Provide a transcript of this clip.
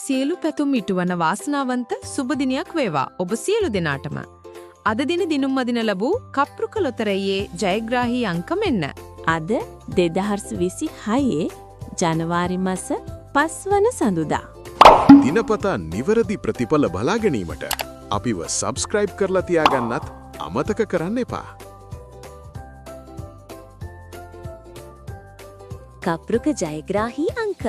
සියලු පැතුම් ඉටුවන වාසනාවන්ත සුබ දිනයක් වේවා ඔබ සියලු දෙනාටම. අද දින දිනුම් අදින ලැබූ කප්රුක ලොතරැයියේ ජයග්‍රාහී අංක මෙන්න. අද 2026 ජනවාරි මස 5 වන සඳුදා. දිනපතා නිවැරදි ප්‍රතිඵල බලා ගැනීමට අපිව සබ්ස්ක්‍රයිබ් කරලා තියාගන්නත් අමතක කරන්න එපා. කප්රුක ජයග්‍රාහී අංක